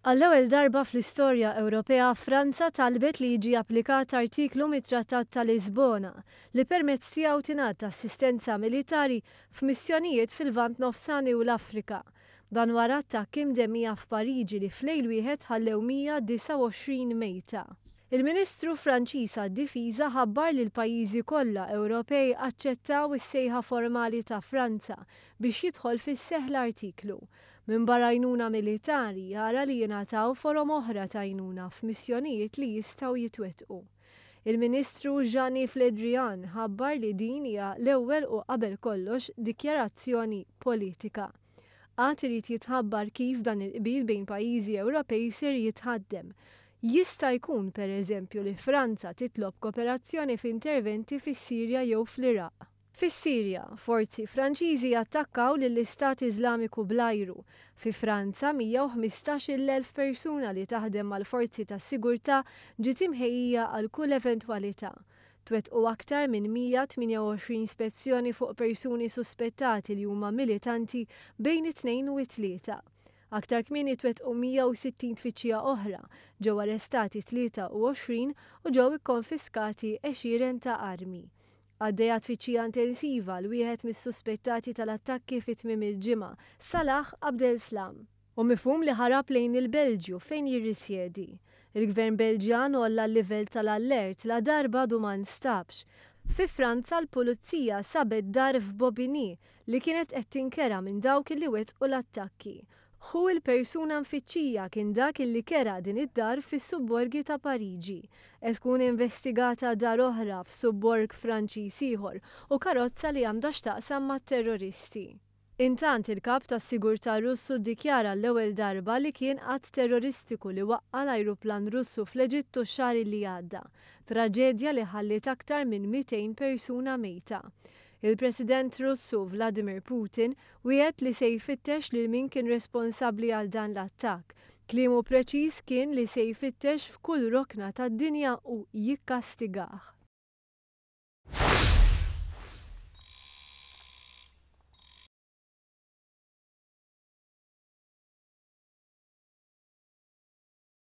Għall-ewwel darba fl-istorja Ewropea, Franza talbet li jiġi applikat artiklu mit-Trattat ta' Lisbona li permezz tiegħu tingħata assistenza militari f'missjonijiet fil-Lvant Nofsani u l-Afrika. Dan wara attakki mdemmija f'Pariġi li f'lejl wieħed ħallew 129 mejta. Il-Ministru Franċiż għad-Difiża ħabbar li l-pajjiżi kollha Ewropej aċċettaw is-sejħa formali ta' Franza biex jidħol fis-seħħ l-artiklu. Minbarra għajnuna militari, jara li jingħataw forom oħra ta' għajnuna f'missjonijiet li jistgħu jitwettqu. Il-Ministru Jean-Yves Le Drian ħabbar li din hija l-ewwel u qabel kollox dikjarazzjoni politika. Għad irid jitħabbar kif dan il-qbil bejn pajjiżi Ewropej ser jitħaddem. Jista' jkun, per eżempju, li Franza titlob koperazzjoni f'interventi fis-Sirja jew fl-Iraq. Fis-Sirja, forzi Franċiżi attakkaw lill-Istat Iżlamiku bl-ajru. Fi Franza, 115,000 persuna li taħdem mal-forzi tas-sigurtà ġiet imħejjija għal kull eventwalità. Twettqu aktar minn 128 spezzjoni fuq persuni suspettati li huma militanti bejn it-Tnejn u t-Tlieta. Aktar kmieni twettqu 160 tfittxija oħra, ġew arrestati 23 u ġew ikkonfiskati għexieren ta' armi. Għaddejja tfittxija intensiva għal wieħed mis-suspettati tal-attakki fi tmiem il-ġimgħa, Salah Abdeslam. Hu mifhum li ħarab lejn il-Belġju fejn jirrisjedi. Il-Gvern Belġjan għolla l-livell tal-allert ladarba għadu ma nstabx. Fi Franza l-Pulizija sabet dar f'Bobigny li kienet qed tinkera minn dawk li wettqu l-attakki. Ħu il-persuna mfittxija kien dak illi kera din id-dar fis-subborgi ta' Pariġi. Qed tkun investigata dar oħra f'subborg Franċiż ieħor u karozza li għandha x'taqsam mat-terroristi. Intant il-kap tas-sigurtà Russu ddikjara l-ewwel darba li kien att terroristiku li waqqa' l-ajruplan Russu fl-Eġittu x-xahar li għadda. Traġedja li ħalliet aktar minn 200 persuna mejta. Il-President Russu Vladimir Putin wiegħed li se jfittex lil min kien responsabbli għal dan l-attakk. Kliemu preċiż kien li se jfittex f'kull rokna tad-dinja u jikkastigah.